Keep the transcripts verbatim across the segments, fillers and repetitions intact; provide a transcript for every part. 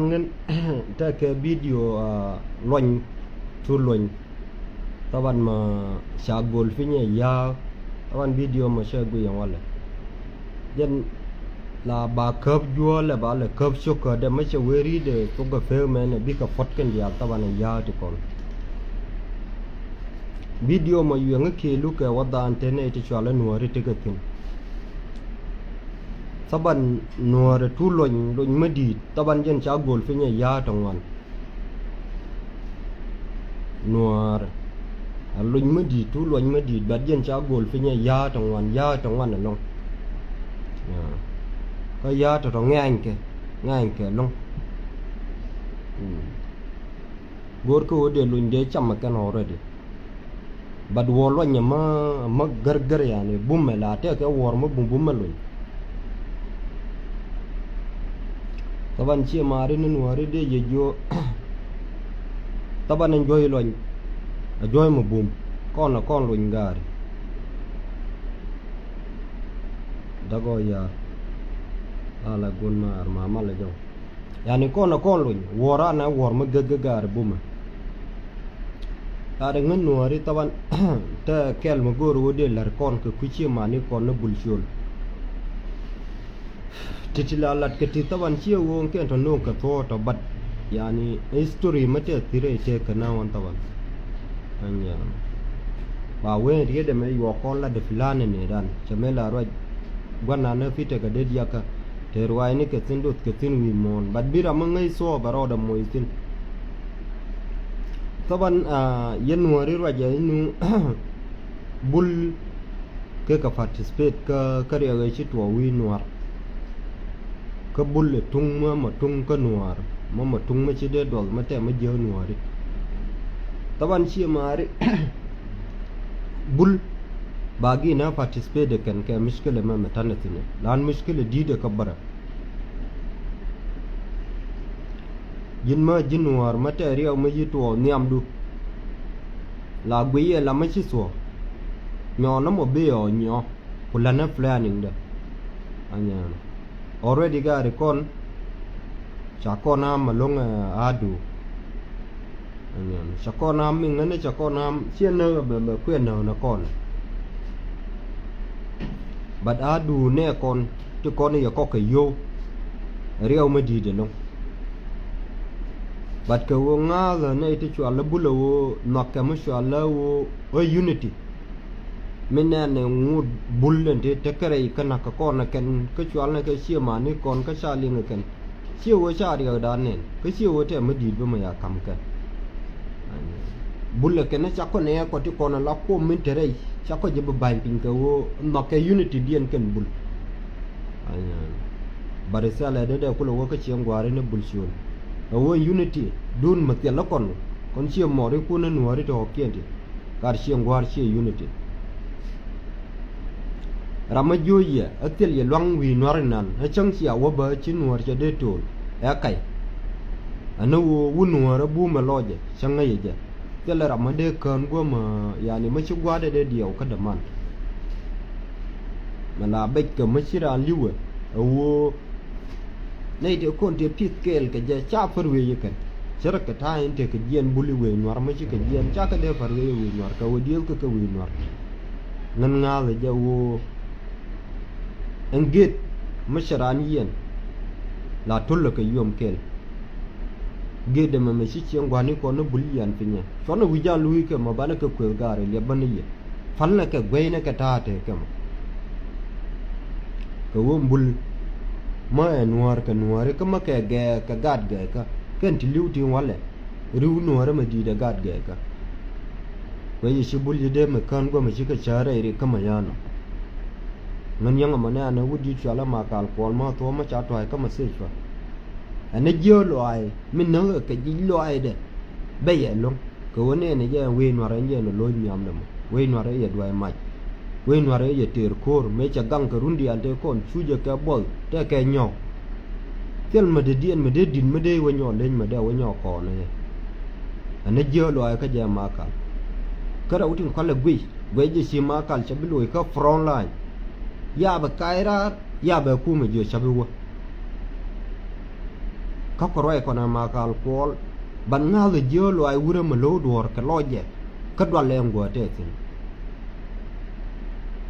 Ŋän tekɛ bidio, ah, luɔny, cu luɔny. Thaban mɔ ca gol piny ɛ ya̱a̱k. Thaban bidio mɔ cɛ guic ɛn walɛ. Jɛn la ba käp juɔ̱ɔ̱lɛ ba lɛ käp cio̱kä dɛ mɛ cɛ wee ri̱t ɛ thok ɛ pek mɛn ɛ bikɛ puɔ̱t kɛn diaal thaban ɛ ya̱a̱k ti kɔn. Bidio mɔ yuɛŋä kiɛ lukɛ wä dhaan te nɛy ti cual ɛ nuɔ̱ɔ̱ri tekɛ thi̱n. Thaban nuɔ̱ɔ̱rɛ tu luɔny, luɔny mä di̱i̱t, thaban jɛn ca gol piny ɛ ya̱a̱k tɔ ŋuan. Nuɔ̱ɔ̱rɛ a luɔny mä di̱i̱t, tu luɔny mä di̱i̱t, bat jɛn ca gol piny ɛ ya̱a̱k tɔ ŋuan, ya̱a̱k tɔ ŋuan ɛlɔ̱ŋ. Kä ya̱a̱k tɔ tɔ ŋɛ̈nykɛ, ŋɛ̈nykɛ ɛlɔ̱ŋ. Mm. Go̱o̱rkɛ ɣöö dee luny dee cam ɛ kɛn already. But wuɔr luɔny ɛmä, ɛmä gär gär yani bumɛ la tɛkɛ wuɔr mä bum bumɛ luny. Thaban ciɛ maari ni nuɔ̱ɔ̱ri dee yɛ jiö. Thaban ɛn juɔ̱c luɔny a juɔ̱c mä bum kɔn a kɔn luny gaari. Dagɔ yaar la la gun maar ma mal jɔŋ. Yani kɔn a kɔn luny wuɔr anɛ wuɔr mä gek gek gaari bumɛ. Yaar ŋän nuɔ̱ɔ̱ri thaban. Te kɛl mä go̱o̱r ɣöö dee la̱r kɔn kɛ kui̱ cië mani kɔn ni bul ciöl. Ti ti la lat kɛ ti thaban cië ɣöö kɛn tɔ no̱o̱ŋ kɛ thuɔ̱ɔ̱ tɔ bat. Yani history mä tɛth thi̱rɛ tëë kɛ na ɣɔn thaban. Ba wen riet ɛmɛ yuɔk kɔn la de plan ni dan cɛ mɛ la ruac. Guanan ni fi tekɛ det yakä te ruac ni kɛ thin duth kɛ thin wi̱i̱ muɔ̱ɔ̱n bat bi ram mi ŋäc thuɔɔk bɛ rɔɔdɛ moc thin. Thaban yɛn nuɔ̱ɔ̱ri ruac ɛ inu bul kɛ kɛ participate kä kä riɛk ɛ ci tuɔɔk wi̱i̱ nuɔ̱ɔ̱r. Kä bul ɛ tuŋ mä ma tuŋ kä nuɔ̱ɔ̱r mä ma tuŋ mä ci dee duɔth mä tɛm mä jiäk nuɔ̱ɔ̱ri. Thaban ciɛ maari bul ba gi̱i̱n a participate kɛn kɛ mushkilɛ mä mɛ tanɛ thi̱n ɛ lan mushkilɛ di̱i̱t ɛ kä bärä. Ji̱n mä ji̱ nuɔ̱ɔ̱r mä tɛɛr riɛw mä yi̱ tuɔɔk nhiamdu. La guiyɛ la mä ci thuɔ̱k nyɔɔn nä mɔ bi ɔ nyɔɔ. Ku länä planning dä. Anyɛn already gari kɔn ca kɔn am ma loŋ adu. Anyɛn ca kɔn am mi ŋäni ca kɔn am ciɛ näk bɛ bɛ kuɛ näk na kɔn. But adu nɛ kɔn ti kɔn yɛ kɔk kɛ yow. Riɛw mi di̱i̱t ɛlɔŋ. But kɛ ɣöö ŋa̱a̱thä nɛy ti cual lä bulä ɣöö nhɔakɛ mi cual lä ɣöö ɣä unity. Mi nɛn ɛ ŋut bul ɛn ti tekɛ rɛy kä na̱k kɛ kɔn ɛ kɛn kä cual nɛ kɛ ciɛ mani kɔn kä ca liŋ ɛ kɛn. Ciɛ ɣöö ca riɛkdan nɛn kä ciɛ ɣöö tɛm mi di̱i̱t bi mɛ ya ka̱m kɛn. Bul ɛ kɛn ca kɔn ɛ kɔ ti kɔn ɛ la kuɔm min te rɛy ca kɔ jɛ bi ba̱ny piny kɛ ɣöö nhɔakɛ unity diɛn kɛn bul. But ithialɛ dee dee kulɛ wä kä ciɛ ŋua̱a̱ri ni bul ciöl. Ɛ wä unity dun mɛ thiɛl lä kɔn kɔn ciɛ mɔri kun ni nuɔ̱ɔ̱ri ti ɣɔ̱kiɛn ti. Kar ciɛ ŋua̱a̱r ciɛ unity. Ram mä jiöc yɛ ɛ thil yɛ luaŋ wi̱i̱ nua̱r inan ɛ cäŋ cia wä bä ci nuɔ̱ɔ̱r cɛ dee to̱o̱l. Ɛ kac ɛn ɛ wä wä nuɔ̱ɔ̱r ɛ bumɛ lɔcɛ cä ŋäcɛ jɛ. Thilɛ ram mä dee kään guämä yani mä ci gua̱a̱dɛ dee diɛw kä däman. Mɛ la bec kɛ mä ci raan li̱wɛ ɛ ɣöö nɛy tëë kɔn tëë pi̱th kɛɛl kɛ jɛ ca pär wee yɛ kɛn. Cärä kɛ ta̱a̱ in tëë kɛ jiɛɛn buli wee nua̱r mä ci kɛ jiɛɛn ca kɛ dee pär wee yɛ wee nua̱r kɛ wee diëëth kɛ kɛ wee nua̱r. Ŋän ŋa̱a̱th ɛ jɛ ɣöö ɛn gët mä cɛ raan yiɛn la to̱l lɛ kɛ yuɔm kɛɛl. Gëëdɛ mɛ mɛ ci cieŋ gua̱ni kɔn ni bul yian pinyɛ cuɔnɛ wi̱c jan luui kɛ mɔ banɛ kɛ kueth gaari liɛp bä ni yɛ. Pälnɛ kɛ guɛynɛ kɛ ta̱a̱ tëë kɛ mɔ. Kɛ ɣöö bul mä ɛ nuäär kɛ nuääri kä mä kɛ gɛɛ kɛ gat gɛɛkä kɛn ti li̱w ti walɛ. Ri̱w nuäärä mɛ di̱i̱t ɛ gat gɛɛkä. Kuɛ yɛ ci bul yi dee mɛ kään guämɛ cikɛ cäär rɛy rik kä mɛ yäänɔ. Ŋän yäŋ ɛmɔ nɛ̈ɛ̈nɛ wut di̱i̱t cualä ma kal kuɔl mä thuɔ̱ɔ̱m mä ca tua̱a̱c kä mɛ thiec cua. Ɛn ɛ jiääk lɔaac mi näk ɛ kɛ jic lɔaacdɛ. Bɛ yɛ lo̱ŋ kɛ ɣöö nɛɛni jɛ ɛn wëë nua̱r ɛn jɛ ɛn ɛ lo̱c nhiamdɛ mɔ wëë nua̱r ɛ yɛ dua̱a̱c mac. Wëë nua̱r ɛ yɛ tëër ko̱o̱r mëë cɛ gaŋ kɛ run diaal tëë kɔn cucɛ kɛ buɔth tëë kɛ nyɔ̱ɔ̱k. Thil mi dee diɛn mi dee di̱t mi dee wä nyɔɔk leny mi dee wä nyɔɔk kɔɔn ɛ. Ɛn ɛ jiääk lɔaac kä jɛ ma kal. Kä rɛw tin kɔlɛ guic guic jɛ ci ma kal cɛ bi loc kä front line. Yaabɛ kac raar yaabɛ kumɛ jiö cä bi wä. Kä kɛ ruac kɔn ɛ Makal Kuɔl, ban ŋa̱th ɛ jiöl luaac wurɛ mi lo̱w duɔ̱ɔ̱r kɛ lɔcɛ. Kä dual lɛ ɛn guɔ̱ɔ̱r tɛth thi̱n.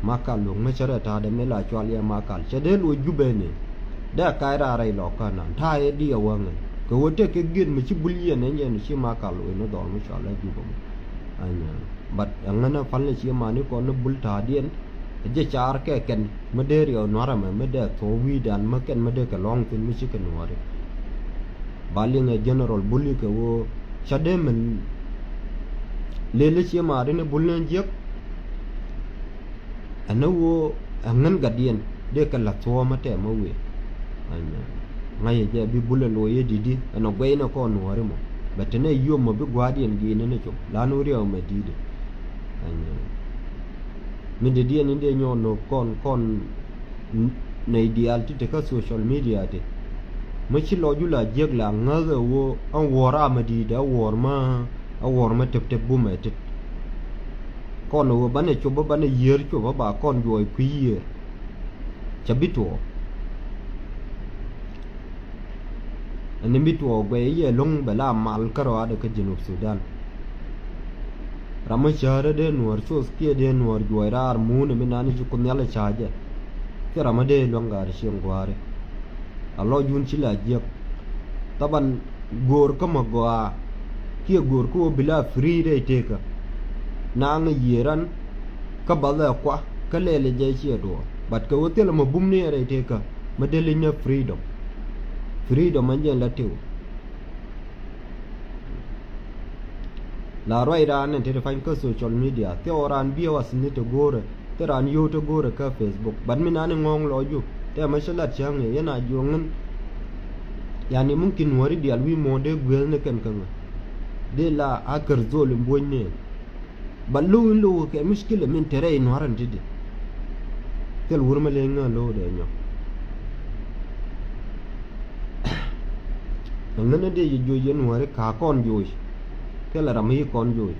Makal luɔ̱ŋ mi cärɛ ta̱a̱dɛ mi la cual yɛ Makal cɛ dee luɔ̱c Jubɛ ni. Dee kac raar rɛy lɔkä nan ta̱a̱ yɛ di ɛ wäŋɛ kɛ ɣöö tëë kɛ giet mi ci Bul yiɛn ɛn jɛn ci Makal luɔ̱c ni dhɔl mi cual ɛ Jubɛ mɔ. But ɛŋä ni pal ni ci mani kɔn ni Bul ta̱a̱diɛn. Jɛ car kɛ kɛn mi dee riɛw nuarɛ mɛ mi dee thuɔ̱k wi̱i̱dan mi kɛn mi dee kɛ lɔ̱ŋ thi̱n mi cikɛ nuɔ̱ɔ̱ri. Ba liŋ ɛ General Bul ikɛ ɣöö ca dee mi lëli ci maari ni Bul ni jiäk. Ɛn ni ɣöö ɛ ŋän gatdiɛn dee kɛ la̱th thuɔ̱ɔ̱mä tɛmä wëë. Ŋa̱cä jɛ bi Bul ɛ lo̱c ɛ di̱t i̱ ɛn ɛ guɛy ni kɔn nuɔ̱ɔ̱ri mɔ. Bɛ te nɛ yom mɔ bi gua̱a̱rdiɛn gi̱i̱ni ni cop la nu riɛw mɛ di̱i̱di. Mi dee diɛn in dee nyɔɔn no̱o̱k kɔn kɔn nɛy diaal ti te kä social media ti. Mi ci lɔc jul a jiäk la ŋäth ɛ ɣöö ɛn wuɔ̱ɔ̱r a mɛ di̱i̱t ɛ wuɔ̱ɔ̱r mä ɛ wuɔ̱ɔ̱r mä tep tep bumɛ tet. Kɔn ɛ ɣöö banɛ cop banɛ yiër cop ba kɔn juɔc kui̱ yiër. Ca bi tuɔɔk. Ɛn ni mi tuɔɔk guɛy yɛ lo̱ŋ bɛ la mal kärɔaadɛ kä Junub Sudan. Ram mi cäärä dee nuɔ̱ɔ̱r coth kiɛ dee nuɔ̱ɔ̱r juɔc raar muunɛ mi nani ci Kuoth Nhial ɛ caa jɛ. Thil ram mi dee luäŋ gaar cieŋ gua̱a̱ri. A lɔc jun ci la jiäk. Thaban göör kä ma gɔaa kiɛ göör kä wä bi la free rɛy tekä. Naŋ yiëë ran kä bath ɛ kua kä lɛl ɛ jɛ ciɛ duɔɔr. But kɛ wä thilɛ ma bum ni ɛ rɛy tekä. Ma dee li̱c ni freedom. Freedom an jɛn la tiw. La ruac raan ɛn te te pany kä social media thiɔw raan biɛ was ni te go̱o̱rɛ. Te raan yio̱w te go̱o̱rɛ kä Facebook but mi nani ŋɔ̱ɔ̱ŋ lɔcdu. Te mɛ cä lat cäŋ ɛ yɛn a juɔ̱ŋ ŋän. Yani mumkin wäri dial wi̱i̱ muɔ̱ɔ̱n dee gui̱eeth ni kɛn kä ŋä. Dee la a kär dhol in buɔ̱ny ni. Ba lo̱w in lo̱w kɛ muckilɛ min te rɛy nua̱r ɛn tidi. Thil wur mi leny ŋä lo̱w dee nyɔk. Ŋän in dee yɛ juɔc yɛn wäri ka kɔn juɔc. Thil ram mi yi kɔn juɔc.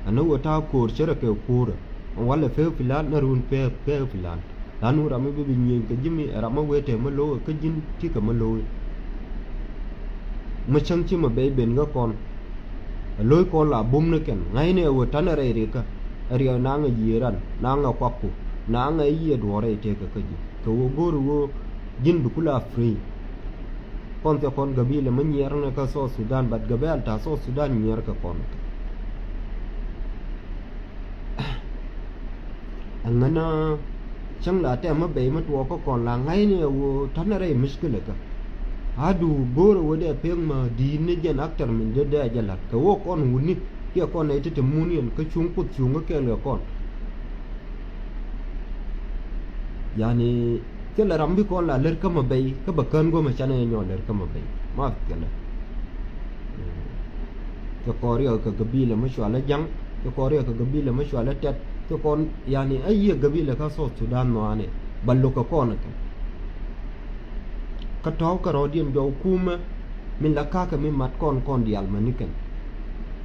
Ɛn ni wä ta̱a̱ ko̱o̱r cärɛ kɛ ko̱o̱rä. Walɛ pek pilan ni run pek pek pilan. Lanu ram mi bi bi nyieny kɛ ji̱ mi ɛ ram mi wee tɛm mi lo̱w ɛ kä ji̱n ti kɛ mi lo̱w. Mi cäŋ ci mi bɛy ben kä kɔn. Ɛ lo̱c kɔn la bum ni kɛn ŋa̱cni ɛ wee ta̱n ɛ rɛy rikä. Ɛ riɛk naŋ ɛ yiëë ran naŋ ɛ kuakku naŋ ɛ yiëë duɔ̱ɔ̱r ɛ tëëk ɛ kä ji̱ kɛ wee go̱o̱r ɛ wee ji̱n bi ku la free. Kɔn thil kɔn gabila mi nyiɛr ni kä South Sudan but gabila ta South Sudan nyiɛr kɛ kɔn. Ɛŋä na cäŋ la tɛm mi bɛy mi tuɔɔk kä kɔn la ŋa̱cni ɛ wee ta̱n rɛy muckilɛ kä. Adu go̱o̱r ɛ wee dee pek ma di̱i̱t ni jɛn aktar min dee dee jɛ la̱t kɛ wee kɔn wuni kiɛ kɔn nɛy ti te mun yɛn kä cuŋ Kuoth cuŋ kä kɛɛl kɛ kɔn. Yani thilɛ ram bi kɔn la lär kä ma bɛy kä bɛ kän guɔ̱mɛ canɛ nyɔ lär kä ma bɛy ma thilɛ. Thil kɔn riɛk kɛ gabila mi cualä jaŋ. Thil kɔn riɛk kɛ gabila mi cualä tɛt thil kɔn yani a yiëë gabila kä South Sudan nhɔani. Ba lo̱k kɛ kɔn kɛ kä tɔ̱w kɛ rɔ̱diɛn jɔw kumä. Min la kakä mi mat kɔn kɔn diaal mäni kɛn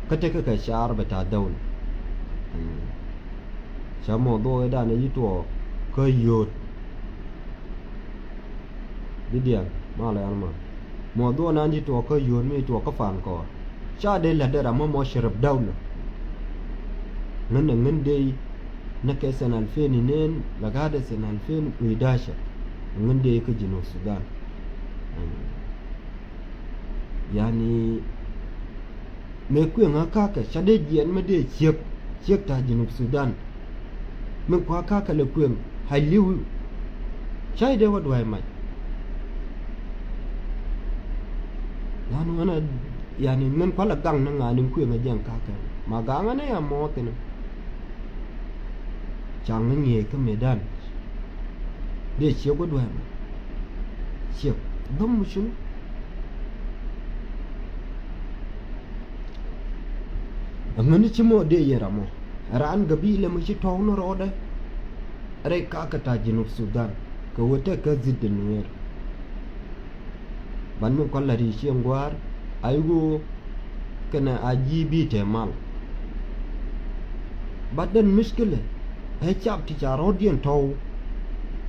kä tekɛ kɛ car bɛ ta̱a̱ däwni. Cä mɔ dhuɔk i̱ danɛ yi tuɔɔk kä yio̱o̱t. Di diɛn malɛ alma mɔ dhuɔk nan yi tuɔɔk kä yio̱o̱t mi tuɔɔk kä fan kɔɔr. Ca dee la̱t dee ram mɔ mɔ ci rep däwlä. Ŋän ɛ ŋän dee nɛ kɛ sɛn alfen ineen la ga̱a̱dɛ sɛn alfen ku idacä. Ɛ ŋän dee kä Junub Sudan. Yani mëë kuëŋä kakä ca dee jiɛn mi dee ciek ciek ta̱a̱ Junub Sudan. Mi kua kakä lɛ kuëŋ hac li̱w. Ca i̱ dee wä dua̱a̱c mac. Lanu ɣän a yani ŋän kualɛ gaŋ ni ŋa̱a̱n in kuëŋä jiɛn kakä ma gaŋ ɣän a ya mɔɔth thi̱n. Ca ŋä ŋi̱eec kä mëëdan. Dee ciek wä dua̱a̱c mac. Ciek dhɔm mi cun. Amäni ci mɔ dee yɛn ramɔ raan gabila mi ci tɔ̱w ni rɔɔdɛ. Rɛy kakä ta̱a̱ Junub Sudan kɛ wä tɛk kä dhit de Nueer. Ban mi kɔn la ri cieŋ gua̱a̱r a i̱ ɣöö kɛnɛ a ji̱ bi te mal. Bat den muckilɛ ɛ cap ti ca rɔ̱diɛn tɔ̱w.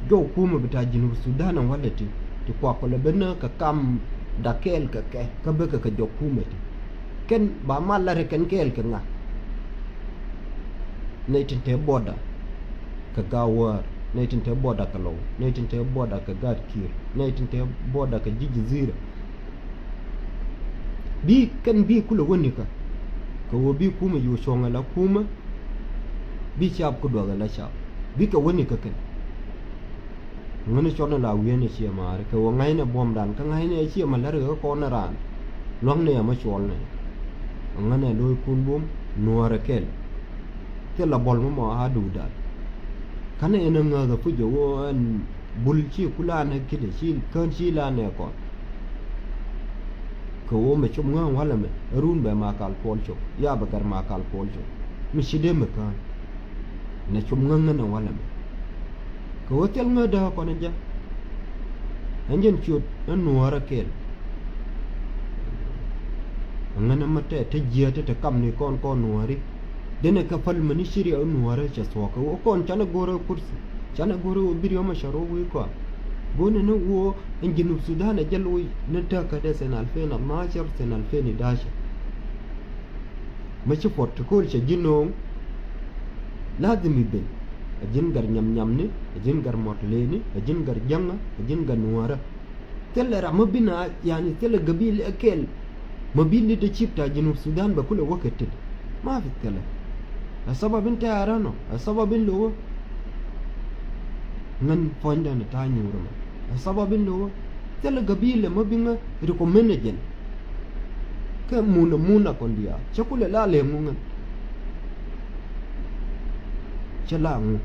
Jɔw kumɛ bi ta̱a̱ Junub Sudan ɛ walɛ ti ti kuak kɔlɛ ben kɛ kam da kɛɛl kɛ kɛ, kä bikɛ kɛ jɔk kumɛ ti. Kɛn ba mal lat kɛn kɛɛl kɛ ŋa? Nɛy tin te border kɛ Gawar, nɛy tin te border kɛ Lɔw, nɛy tin te border kɛ Gaat Kiir, nɛy tin te border kɛ ji̱ Jazira. Bi kɛn bi kulɛ wäni kä, kɛ ɣöö bi kumɛ yo̱o̱ cuɔ̱ŋɛ la kumɛ, bi cap kä duɔth ɛ la cap. Bi kɛ wäni kä kɛn. Ŋäni cɔn la wi̱i̱ ni ciɛ maari kɛ wä ŋa̱cnɛ buɔ̱mdan kä ŋa̱cnɛ ciɛ ma lär kɛ kɔn raan. Lua̱ŋnɛ ɛmɛ cuɔlnɛ. Ŋäni lo̱ckun buɔ̱m nuäärɛ kɛl. Thilɛ bɔl mɔ mɔ a duudan. Känɛ ɛn a ŋäth a puc a wä ɛn bul ci kulanɛ ki̱dɛ ci kän ci lanɛ kɔn. Kɛ wä mɛ cop ŋäŋ walɛ mɛ run bɛ ma kal puɔl cop ya bɛ gɛr ma kal puɔl cop. Mi ci dee mɛ kään. Nɛ cop ŋäŋ ŋän ɛ walɛ mɛ. Kɛ ɣöö thil ŋäth dääk kɔn ɛ jɛ. Ɛn jɛn ciöt ɛ nuäärä kɛl. Ɛ ŋän ɛmɛ tɛ te jiääk te te kamni kɔn kɔn nuääri. Denɛ kɛ päl mäni ci riɛk ɛ nuäärä cɛ thuɔ̱k kɛ ɣöö kɔn canɛ go̱rɛ kursi. Canɛ go̱rɛ ɣöö bi riɔ̱mɛ cɛ rɔ wi̱i̱ kɔa. Go̱o̱nɛ ni ɣöö ɛn Junub Sudan ɛ jɛ loc ni tääkä dee thin alfen atnacɛr thin alfen idacɛr. Mi ci puɔt ti kööl cɛ ji̱ nööŋ. Lazim i̱ ben. A ji̱n gɛr nyamnyamni, a ji̱n gɛr mɔtleni, a ji̱n gɛr jäŋä, a ji̱n gɛr nuäärä. Thilɛ ram mi bi na, yani thilɛ gabil ɛ kɛl. Mi bi leadership ta Junub Sudan bɛ kulɛ wäkɛ tet. Ma fi thilɛ. A sabab in tɛ̈rä nɔ, a sabab in lo̱wä. Ŋän puɔ̱nydɛ ni ta̱a̱ nyuurä mɛ. A sabab in lo̱wä. Thilɛ gabil ɛ mi bi ŋä recommend ɛ jɛn. Kä mun a mun a kɔn diaal cä kulɛ la lɛŋ ŋu ŋän. Cä la ŋu.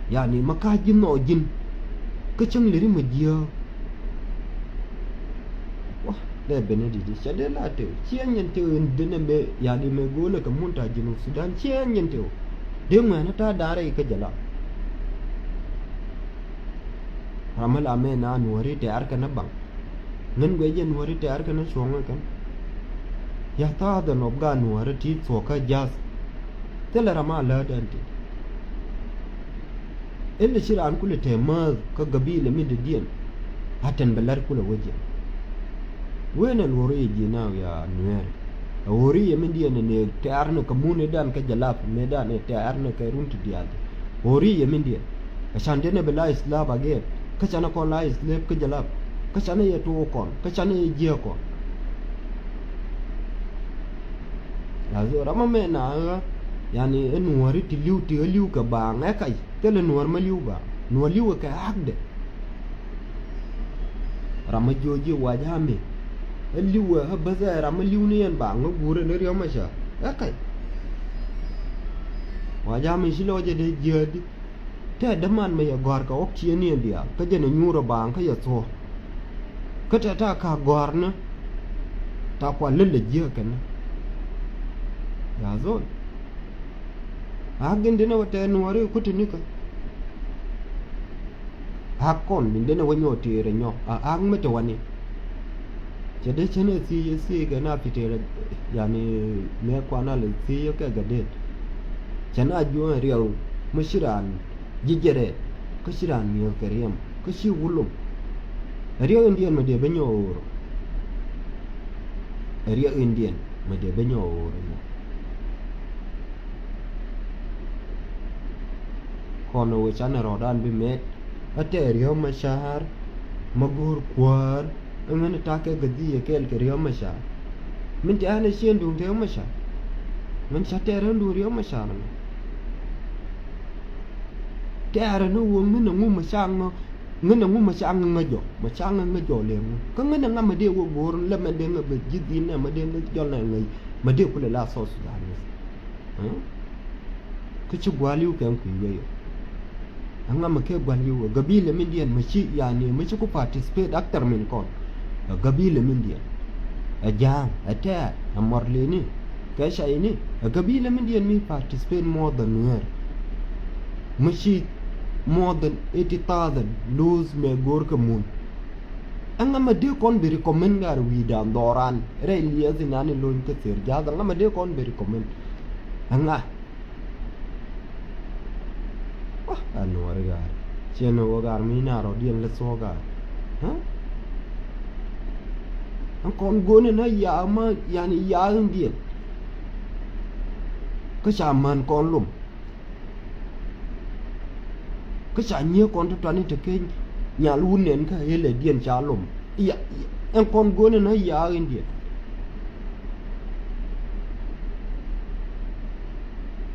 Yani ma ka ji̱n nhɔk ji̱n. Kä cäŋ lɛ ri ma jiääk. Wa dee ben a di̱t cä dee la tëë ciɛ nyɛn tëë in denɛ mëë yani mëë go̱o̱lɛ kɛ mun ta̱a̱ Junub Sudan ciɛ nyɛn tëë. Dee ŋuɛ̈nä ta̱a̱ da̱a̱ rɛy kä jɛ la. Ram mi la mɛ na nuɔ̱ri tɛ̈r kɛn a baŋ. Ŋän guic jɛ nuɔ̱ri tɛ̈r kɛn a cuɔ̱ŋ ɛ kɛn. Ya tha̱a̱th ɛn ɣɔp gaat nuɔ̱ri ti thuɔ̱kä ja̱th. Thilɛ ram a läät ɛn ti. Ilɛ ci raan kulɛ te määth kä gabilɛ mi dee diɛn. A tɛn bɛ la̱r kulɛ wä jiɛn. Wen ɛn ɣöri yɛ ji̱ naaw ya nuɛɛri. Ɛ ɣöri yɛ mi diɛn ɛ nɛ tɛ̈r ni kɛ mun idan kä jɛ lap mëëdan ɛ tɛ̈r ni kɛ run ti diaal. Ɣöri yɛ mi diɛn. Ɛ can denɛ bi la islap agɛn. Kä canɛ kɔn la islap kä jɛ lap. Kä canɛ yɛ tuuk kɔn. Kä canɛ yɛ jiääk kɔn. Lazo ram amɛ na ɣä. Yani ɛ nuɔ̱ri ti li̱w ti ɣä li̱w kɛ baaŋ ɛ kac. Thilɛ nuɔ̱r mä li̱w baaŋ. Nuɔ̱r li̱w ɛ kɛ hakdɛ. Ram mä jiöc ji̱ wac ami. Ɛ li̱w ɛ ɣä bäth ɛ ram mä li̱w ni yɛn baaŋ ɣä guur ɛ ni riɔ̱m ɛ cä. Ɛ kac. Wac ami ci lɔcɛ dee jiääkdi. Tɛ däman mɛ yɛ gɔ̱a̱r kɛ ɣɔ̱k ciëëni ɛn diaal kä jɛn ɛ nyuur ɛ baaŋ kä yɛ thuɔ̱k. Kä tɛ ta̱a̱ ka̱a̱k gɔ̱a̱r ni ta̱a̱ kual lät lɛ jiääk kɛn ni. Ya zol. A gin dinɛ wä tɛ nuɔ̱ɔ̱ri kuthi nikä. Ak kɔn min denɛ wä nyɔk tëërɛ nyɔk a ak mi te wani. Cɛ dee cɛn ɛ thiec ɛ thiec kɛ na pi tëërɛ yani mëë kuan a lɛ thiec ɛ kɛ gɛ det. Cɛ na juɔ̱ɔ̱n riɛw mi ci raan ji̱ jɛ rɛɛt kä ci raan mi̱eth kɛ riɛm kä ci wulum. Ɛ riɛk in diɛn mi dee ben nyɔk ɣöör. Ɛ riɛk in diɛn mi dee ben nyɔk ɣöör ɛmɔ. Kɔn ɛ wee canɛ rɔɔdan bi mɛt. Ɛ tɛɛr yio̱w ma ca̱a̱r ma go̱o̱r kuäär. Ɛ ŋän ɛ ta̱kɛ gädhi̱ ɛ kɛɛl kɛ rio̱w ma ca̱a̱r. Min tɛ̈ɛ̈n ɛ ciëŋ duŋ tëë ma ca̱a̱r. Ŋän ca tɛɛr ɣän duŋ rio̱w ma ca̱a̱r ɛmɛ. Tɛɛr ɣän ɛ wä ŋän ɛ ŋu ma ca ŋä, ŋän ɛ ŋu ma ca ŋä ŋä jɔk, ma ca ŋä ŋä jɔk lɛ ŋu. Kä ŋän ɛ ŋa ma dee wä go̱o̱r lɛ ma dee ŋä bɛ ji̱ dhi̱n nɛ ma dee ŋä jɔl nɛ ŋäc ma dee kulɛ la South Sudanese. Kä ci gua̱l yio̱w kɛn kui̱ wee yɔ. Ɛŋa mi kɛ gua̱l yio̱w ɛ gabila min diɛn mi ci yani mi ci ku participate aktar min kɔn. Ɛ gabila min diɛn. Ɛ ja̱a̱ŋ, ɛ tɛɛr, ɛ mɔr leni, kɛ cayni, ɛ gabila min diɛn mi participate more than Nuer. Mi ci more than eighty thousand lose mɛ go̱o̱r kɛ mun. Ɛŋa ma dee kɔn bi recommend ŋa̱r wi̱i̱dan dhɔran rɛy liɛth inani lony kä thir jath ɛŋa ma dee kɔn bi recommend. Ɛŋa. Wah, a nuɔri gaar. Ciɛ ni wä gaar mi na rɔ diɛn lɛ thuɔ gaar. Hä? Kɔn go̱o̱nɛ na yaak ma yani yaak in diɛn. Kä ca män kɔn lom. Kä ca nyiee kɔn ti tuani te keny nyal wun nɛn kä helɛ diɛn ca lom. Ya, ya, ɛn kɔn go̱o̱nɛ na yaak in diɛn.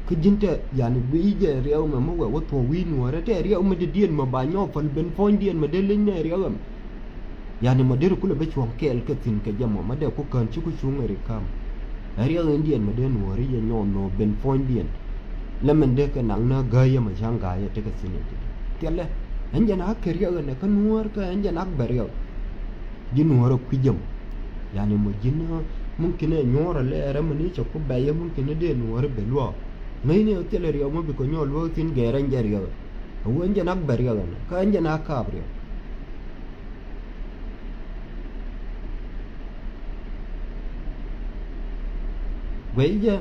Kä ji̱n tɛ yani guiy jɛ riɛw mɛ mi wɛ wä thuɔ̱k wi̱i̱ nuɔ̱ɔ̱rɛ tɛ riɛw mi dee diɛn mɛ ba nyɔk päl ben puɔ̱nydiɛn mɛ dee leny nɛ riɛw ɛmɛ. Yani mɔ deri kulɛ bä cuɔ̱ŋ kɛɛl kä thi̱n kɛ jɛ mɔ mɛ dee ku kään ci ku cuŋ ɛ ri ka̱m. Ɛ riɛk in diɛn mɛ dee nuɔ̱ɔ̱ri yɛ nyɔɔn nɔ ben puɔ̱nydiɛn. Lɛ mɛn dee kɛ naŋ nä gäyä mɛ ca̱ŋ gayä tekɛ thi̱n in ti. Thilɛ ɛn jɛ nak kɛ riɛk ɛnɛ kä nuɔ̱ɔ̱r kä ɛn jɛ nak bɛ riɛk. Ji̱ nuɔ̱ɔ̱r ɛ kui̱ jɛ mɔ. Yani mɔ ji̱n mumkin ɛ nyuɔ̱ɔ̱r ɛ lɛɛrɛ mɛ ni cɛ ku bɛyä mumkin ɛ dee nuɔ̱ɔ̱r ɛ bɛ luaak. Ŋäcni ɛ thilɛ riɛk mɔ bikɛ nyɔɔk luäk thi̱n gɛɛrɛ ɛn jɛ riɛk ɛ. Ɛ wee ɛn jɛ nak bɛ riɛk ɛnɛ kä ɛn jɛ nak kaap riɛk. Guɛy jɛ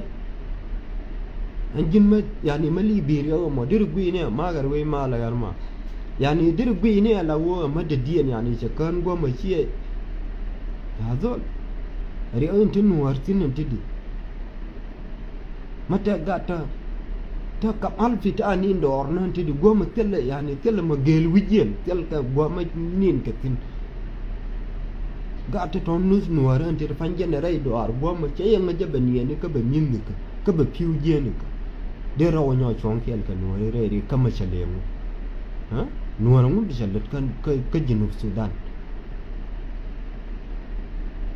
ɛn ji̱n mä yani mä li̱i̱ bi̱i̱r yɔ mɔ deri gui̱i̱ni ɛ makɛ ri wec malɛ ɣän ma. Yani deri gui̱i̱ni ɛ la wä ɛ mä dädiɛn yani cɛ kään guɔ̱mä ciɛ. Ya dhol. Riɛk in ti nuäär thi̱n in ti di. Mä tɛ gat tä tä kam alpit a nin dɔɔr nän ti di guämä thilɛ yani thilɛ mä gel wi̱c yɛn thil kɛ guämä nin kɛ thi̱n. Gat tä tɔ̱ nuth nuäärä ti di pa̱ny jɛn rɛy dɔɔr guämä cɛ yɛn ŋä jɛ bɛ niɛni kä bɛ mi̱n nikä kä bɛ pi̱w jiɛni kä. Dee rɔw nyɔ cuɔ̱ŋ kiɛn kɛ nuääri rɛy ri kä mä cɛ leŋu. Nuäärä ŋun di cɛ lät kä kä Junub Sudan.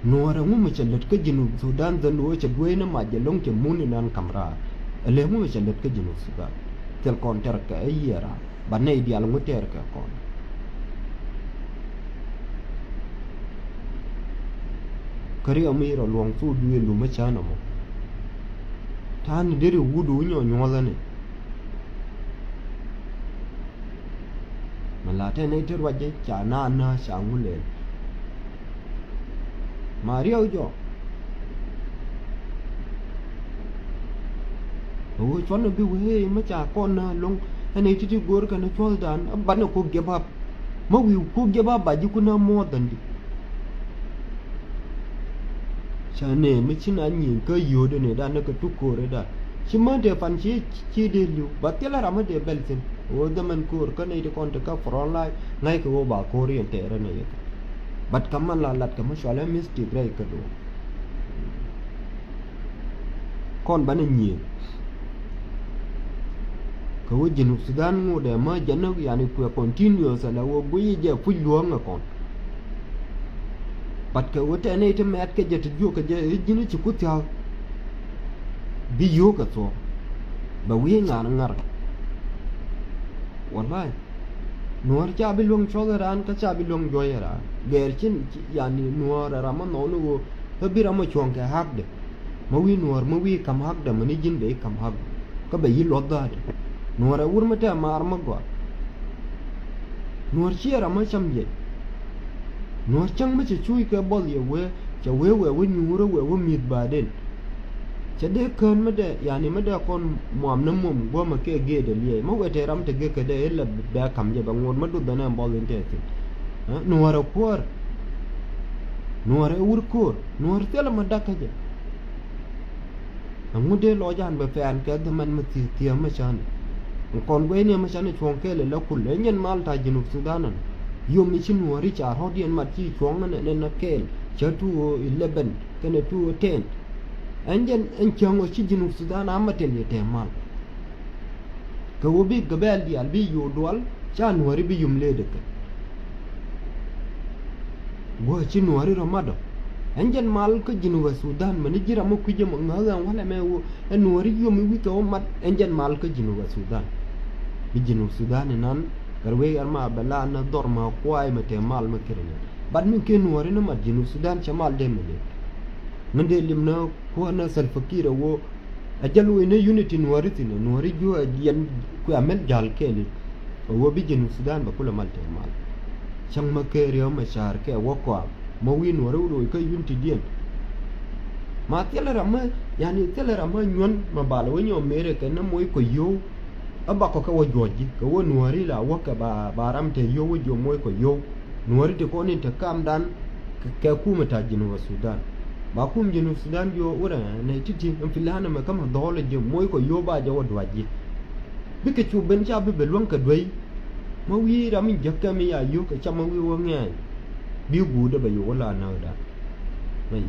Nuɔɔrɛ ŋu mi cɛ lät kä Junub Sudan dhɛ nuɔɔ cɛ duee ni mac jɛ lo̱ŋ cɛ mun inan kam raar. Ɛ lɛ ŋu mi cɛ lät kä Junub Sudan. Thil kɔn tɛr kɛ ɛ yiëë raar ba nɛy diaal ŋu tɛr kɛ kɔn. Kä riɛm mi rɔ luɔ̱ŋ thuk duëë lum ɛ cän ɛmɔ. Ta̱a̱ni deri wut wu nyɔ nyuɔ̱thäni. Mi la tɛn i̱ ti ruac i̱ ca naan nääc ca ŋu lɛl. Ma riɛw jɔ. Ɛ ɣöö cuɔ̱n ɛ bi wee mi ca kɔn nääc lo̱ŋ ɛn i̱ ti ti go̱o̱r kɛn i̱ cuɔ̱thdan ɛ banɛ kok jɛ bap. Mä wi̱i̱ kok jɛ bap ba ji̱ kun ɛ more than di. Ca nɛ mi ci na nyieny kä yio̱o̱dɛ nɛ dan ni kɛ tuk ko̱o̱rɛ dan. Ci män tëë pan ci ci dee li̱w ba thilɛ ram mi dee bɛl thi̱n. Ɣöö dhämɛn ko̱o̱r kä nɛy ti kɔn ti kä front line ŋa̱ckɛ ɣöö ba ko̱o̱r yɛn tɛɛrɛ nɛ yɛ kɛ. But kä man la lat kɛ mi cualɛ mistik rɛy kä do̱o̱ŋ. Kɔn banɛ nyieen. Kɛ wä Junub Sudan ŋot ɛ mä jɛn ni yani kuɛ continuous ala wä guiy jɛ puc luɔ̱ŋ ɛ kɔn. But kɛ wä tɛn ni ti mɛt kɛ jɛ ti juɔk kɛ jɛ i̱ ji̱n i̱ ci ku thia̱k. Bi yio̱o̱k ɛ thuɔ̱k. Bɛ wi̱i̱ ŋa̱n ŋa̱r. Wallahi. Nuɔ̱ɔ̱r ca bi luäŋ cuɔth ɛ raan kä ca bi luäŋ juɔ̱c ɛ raan. Gɛɛr cin yani nuɔ̱ɔ̱r ɛ ram mä nhɔw ni ɣöö kä bi ram mä cuɔ̱ŋ kɛ hakdɛ. Mä wi̱i̱ nuɔ̱ɔ̱r mä wi̱i̱ ka̱m hakdɛ mäni ji̱n bɛ i̱ ka̱m hakdɛ. Kä bɛ yi̱ luɔth dha̱a̱dɛ. Nuɔ̱ɔ̱r ɛ wur mä tɛɛ maar mä gɔaa. Nuɔ̱ɔ̱r ciɛ ram mä cäm yɛ. Nuɔ̱ɔ̱r cäŋ mä cɛ cuuc kɛ buɔth yɛ wee cɛ wee wee wä nyuurä wee wä mi̱th baden. Cɛ dee kään mä dee yani mä dee kɔn muam ni mom guɔ̱mä kɛ gee dee liɛɛc mä wee tëë ram te gee kɛ dee ilɛ bɛ ka̱m jɛ bɛ ŋot mä duth bɛ nɛ buɔth in tɛɛ thi̱n. Nuɔ̱ɔ̱r ɛ kuäär. Nuɔ̱ɔ̱r ɛ wur ko̱o̱r nuɔ̱ɔ̱r thilɛ mä da̱k kä jɛ. Ɛŋu dee lɔc an bɛ pɛn kɛ dhämɛn mi thi̱th thiäm mi cän. Kɔn guɛcni mi cän cuɔ̱ŋ kɛɛl ɛ la kul ɛ nyɛn mal ta̱ Junub Sudan ɛn. Yom mi ci nuɔ̱ɔ̱ri ca rɔ̱t yɛn mat ci cuɔ̱ŋ ɛn ɛn ɛn kɛɛl cä two oh eleven kɛnɛ two oh ten. Ɛn jɛn ɛn cäŋ ɔ ci Junub Sudan a ma tɛl yɛ tɛm mal. Kɛ ɣöö bi gabɛɛl diaal bi yo̱o̱ dual ca nuääri bi yum leet ɛ kɛ. Guɔ ci nuääri rɔ mat ɔ. Ɛn jɛn mal kä Junub Sudan mäni ji̱ ram mi kui̱c ɛmɔ ŋäth ɛn walɛ mɛ ɣöö ɛ nuääri yom i̱ wi̱i̱ kɛ wä mat ɛn jɛn mal kä Junub Sudan. Bi Junub Sudan inan kɛ rɛ wee yar ma bɛ la na dhɔr ma kuay mɛ te mal mɛ kiri ni. Bat mi kɛ nuääri ni mat Junub Sudan cɛ mal dee mɛ ni. Ŋän dee lim na kuäär na Salva Kiir ɛ ɣöö Ɛ jɛ loc ni unity nuɔ̱ɔ̱ri thi̱n nuɔ̱ɔ̱ri juɔ̱ɔ̱c ɛ jiɛn kuɛ amɛl ja̱l kɛɛli. Ɛ ɣöö bi Junub Sudan bɛ kulɛ mal tɛɛ mal. Cäŋ mä kɛ riäm mɛ ca̱a̱r kɛ wä kɔam mä wi̱i̱ nuɔ̱ɔ̱ri wä loc kä unity diɛn. Ma thilɛ ram mä yani thilɛ ram mä nyuɔ̱n ma bal wä nyɔk merɛ kɛ ni moc kɔ yio̱w. Ɛ bakɔ kɛ wä juɔ̱c ji̱ kɛ wä nuɔ̱ɔ̱ri la wä kɛ ba ba ram tɛɛ yio̱w wä jiɔ moc kɔ yio̱w. Nuɔ̱ɔ̱ri ti kɔn in te kamdan. kɛ kumɛ ta̱a̱ Jinub Sudan. Ba kum Jinub Sudan jiɔ wurɛ nɛ ti̱ti̱ ɛn plan ɛmɛ kä mɛ dhɔɔlɛ ji̱ moc kɔ yio̱w ba jɛ wä duac ji̱. Bikɛ cu ben ca bi bɛ luäŋ kɛ duey. Mä wi̱i̱ ram mi jäk kɛ mi ya yio̱w kɛ ca mä wi̱i̱ wä ŋɛɛny. Bi guudɛ bɛ yio̱w wä la näk dan. Ŋäc.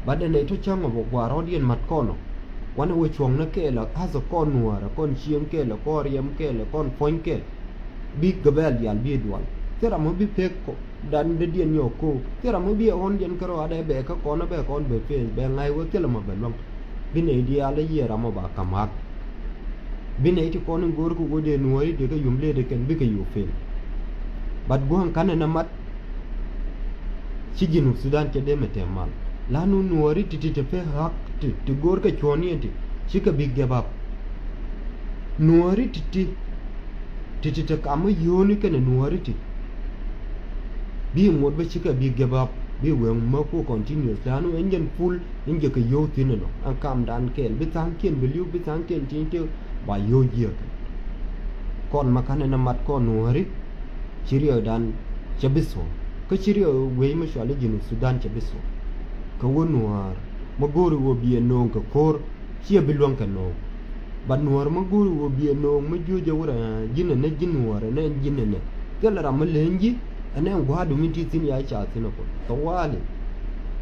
Bat dee nɛy tɔ cäŋ ɔ bɛ gua̱a̱r rɔ̱diɛn mat kɔn ɔ. Wanɛ wä cuɔ̱ŋnä kɛɛl ɛ hath ɛ kɔn nuäärä kɔn cieŋ kɛɛl ɛ kɔn riɛm kɛɛl ɛ kɔn puɔ̱ny kɛɛl. Bi gabɛl diaal bi dual. Thil ram ɔ bi pek kɔ dan dee diɛn nyɔk ko. Thil ram ɔ bi ɛ ɣɔn diɛn kärɔa dee bɛ kä kɔn ɛ bɛ kɔn bɛ pek bɛ ŋa̱c wä thil ɛmɔ bɛ luäŋ. Bi nɛy diaal ɛ yiëë ram ɔ ba ka̱m ɣak. Bi nɛy ti kɔn in go̱o̱r kɛ ɣöö dee nuääri dee kä yum lëëdɛ kɛn bikɛ yio̱w pek. Bat gua̱a̱ŋ ka̱n ɛn ɛ mat. Ci Jinub Sudan cɛ dee mɛ tɛm mal. Lanu nuääri ti ti te pek ɣak ti ti go̱o̱r kɛ cuɔ̱ɔ̱ŋniɛn ti cikɛ bi gɛp ap. Nuääri ti ti ti ti te kam ɛ yio̱o̱ni kɛnɛ nuääri ti. Bi ŋot bä cikɛ bi gɛp ap bi weŋ mä ku continuous lanu ɛn jɛn pul in jɛ kɛ yio̱w thi̱n ɛnɔ ɛn kamdan kɛɛl bi tha̱a̱ŋkiɛn bi li̱w bi tha̱a̱ŋkiɛn ti̱i̱n tëë ba yio̱w jiääk. Kɔn ma ka̱n ɛn ɛ mat kɔn nuääri. Ci riɛkdan cɛ bi thuɔ̱k kä ci riɛk wec mi cɔal i̱ Jinub Sudan cɛ bi thuɔ̱k. Kɛ wä nuäär ma go̱o̱ri wä biɛ nööŋ kɛ ko̱r ciɛ bi luäŋ kɛ nööŋ. Bat nuäär ma go̱o̱ri wä biɛ nööŋ mi jiöc ɛ wurɛ ji̱n ɛnɛ ji̱n nuäär ɛnɛ ji̱n ɛnɛ. Thilɛ ram mi leny ji̱ ɛnɛ gua̱a̱du mi ti thi̱n ya ca thi̱n ɛ kɔn thawali.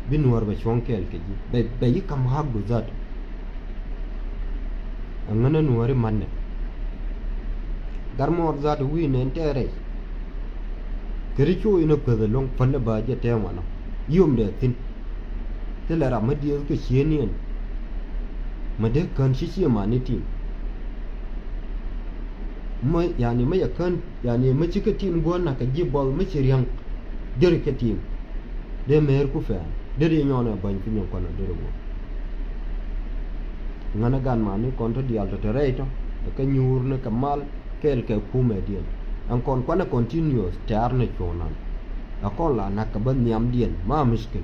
Bi nuäär bɛ cuɔ̱ŋ kɛɛl kɛ ji̱ bɛ bɛ yi kam hakdu dhat. Ɛŋänä nuääri matnɛ. Gat muɔɔr dhat wi̱i̱ nɛn tɛɛrɛ. Kɛ ri cu inɛ kueth ɛlɔ̱ŋ päl ɛ bä jɛ tɛɛm wanɔ. Yom dɛ thi̱n. Thilɛ ram mä dieth kɛ ciëëniɛn. Mä dee kän ci ciëmani tim. Mä yani mä yɛ kän yani mä ci kä tim guɔ̱n nak kɛ ji̱ buɔth mä ci ria̱ŋ. Deri kɛ tim. Dee meerku pɛn deri nyɔnɛ bäny ku nyɔŋ kɔn a deri wä. Ŋänä gan mani kɔn tɔ diaal tɔ te rɛy tɔ ɛ kä nyuur ni kɛ mal kɛɛl kɛ kumɛ diɛn. Ɛn kɔn kuanɛ continuous tɛ̈r ni cuɔ̱ɔ̱ŋ nan. Ɛ kɔn la nak kɛ bä nhiamdiɛn ma mushkil.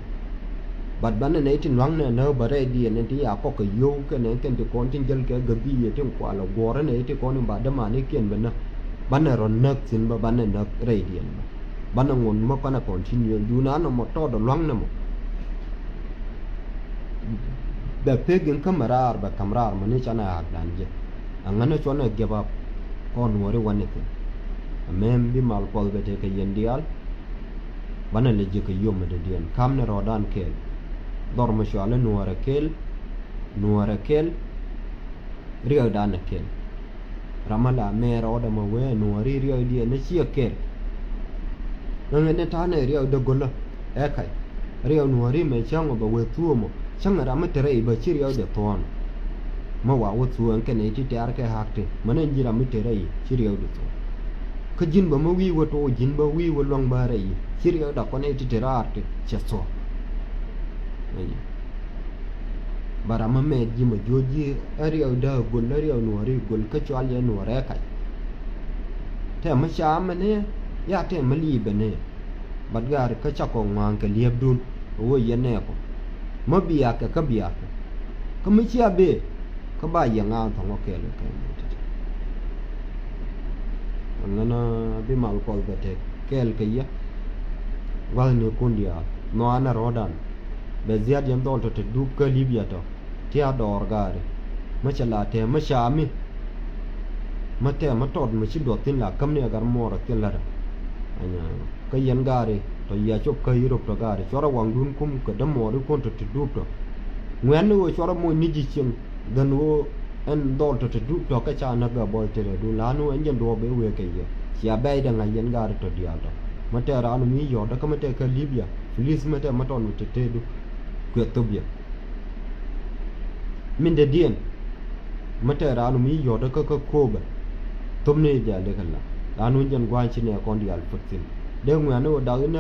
Bat banɛ nɛy tin lua̱ŋnɛ näk bä rɛydiɛn ɛn ti ya kɔk kɛ yio̱w kɛnɛ kɛn ti kɔn tin jäl kɛ gabiiyɛ tin kualɛ guɔ̱ɔ̱rä nɛy ti kɔn in ba dämanikiɛn bä näk. Banɛ rɔ näk thi̱n bä banɛ näk rɛydiɛn bä. Banɛ ŋun mä kuanɛ continue duun an ɔmɔ tɔɔdɛ lua̱ŋnɛ mɔ. Bɛ pek in kämɛ raar bɛ ka̱m raar mɔ ni canɛ hakdan jɛ. Aŋänä cuɔnɛ gɛp ap kɔn nuɔri wanɛ thi̱n. Amɛm bi mal kuɔth bɛ tekɛ yɛn diaal. Banɛ lɛ ji̱ kɛ yom mi dee diɛn ka̱m ni rɔɔdan kɛɛl. Dhɔr mi cualɛ nuɔrɛ kɛɛl. Nuɔrɛ kɛɛl. Riɛkdan ɛ kɛl. Ram mi la mɛɛr ɔɔdɛ mɔ wee nuɔ̱ɔ̱ri riɛkdiɛn ni ciɛ kɛl. Ŋäŋɛ ni ta̱a̱nɛ riɛkdɛ go̱lä ɛ kac. Riɛk nuɔ̱ɔ̱ri mɛ cäŋ ɔ bɛ wee thuɔ̱ɔ̱mɔ cäŋ ram mi te rɛy bä ci riɛkdɛ thuɔ̱ɔ̱n. Mi wa wä thuɔ̱ɔ̱n kɛnɛ ti tɛ̈r kɛ ha̱k ti mɛ nɛn ji̱ ram mi te rɛy ci riɛkdɛ thuɔ̱ɔ̱n. Kä ji̱n bä mi wi̱i̱ wä to̱o̱ ji̱n bä wi̱i̱ wä luäŋ bä rɛy ci riɛkdɛ kɔnɛ ti te raar ti cɛ thuɔ̱ɔ̱n. Ba ram mi mɛɛt ji̱ mɛ juɔ̱c ji̱ ɛ riɛw dääk göl ɛ riɛw nuɔ̱ɔ̱ri göl kä cual yɛ nuɔ̱ɔ̱rɛ kac. Tɛmɛ ca mɛ ni ya tɛmɛ li̱i̱bɛ ni. Bat gaari kä ca kɔŋ ŋua̱a̱ŋ kɛ li̱epdun ɛ wä yɛn nɛɛkɔ. Mä biakɛ kä biakɛ kä mi cia bee kä ba yɛ ŋa̱a̱ŋ thɔ̱ŋ ɔ kɛɛl kɛ kɛ. Ŋänä bi mal kuɔth bɛ tek kɛɛl kɛ yɛ. Gua̱thnikun diaal nhɔaanɛ rɔ̱dan. Bɛ dhiat yɛn dhɔl tɔ te dup kä Libya tɔ. Ti a dɔɔr gaari. Mä cɛ la tɛm mä ca mi. Mä tɛm mä tɔt mä ci duɔth thin la käm ni a gat muɔɔr a thil la̱tdä. Kä yɛn gaari tɔ yia cop kä Europe tɔ gaari cuɔrɛ waŋdun kum kɛ dämuɔɔri kuɔn tɔ ti dup tɔ. Ŋuɛ̈tni ɣöö cuɔrɛ moc ni ji̱ cieŋ. Gän ɣöö ɛn dhɔl tɔ te dup tɔ kä ca näk a bɔy te rɛɛdu la̱a̱n ɣöö ɛn jɛn duɔɔk bee wëë kɛ yɛ. Cia bɛ̈ɛ̈cdɛ ŋa̱c yɛn gaari tɔ diaal tɔ. Mä tɛɛr raan mi yɔ̱ɔ̱tdä kä mä tɛɛr kä Libya. Please mä tɛɛr mä tɔn mi te teedu. Kuɛ Ethiopia. Min dee diɛn. Mä tɛɛr raan mi yɔ̱ɔ̱tdä kä kä Kobe. Thop ni jɛ a lek ala. La̱a̱n ɣöö jɛn gua̱a̱ny ci nɛ kɔn diaal puɔ̱th thi̱n. Dee ŋuɛ̈ni ɣöö dak in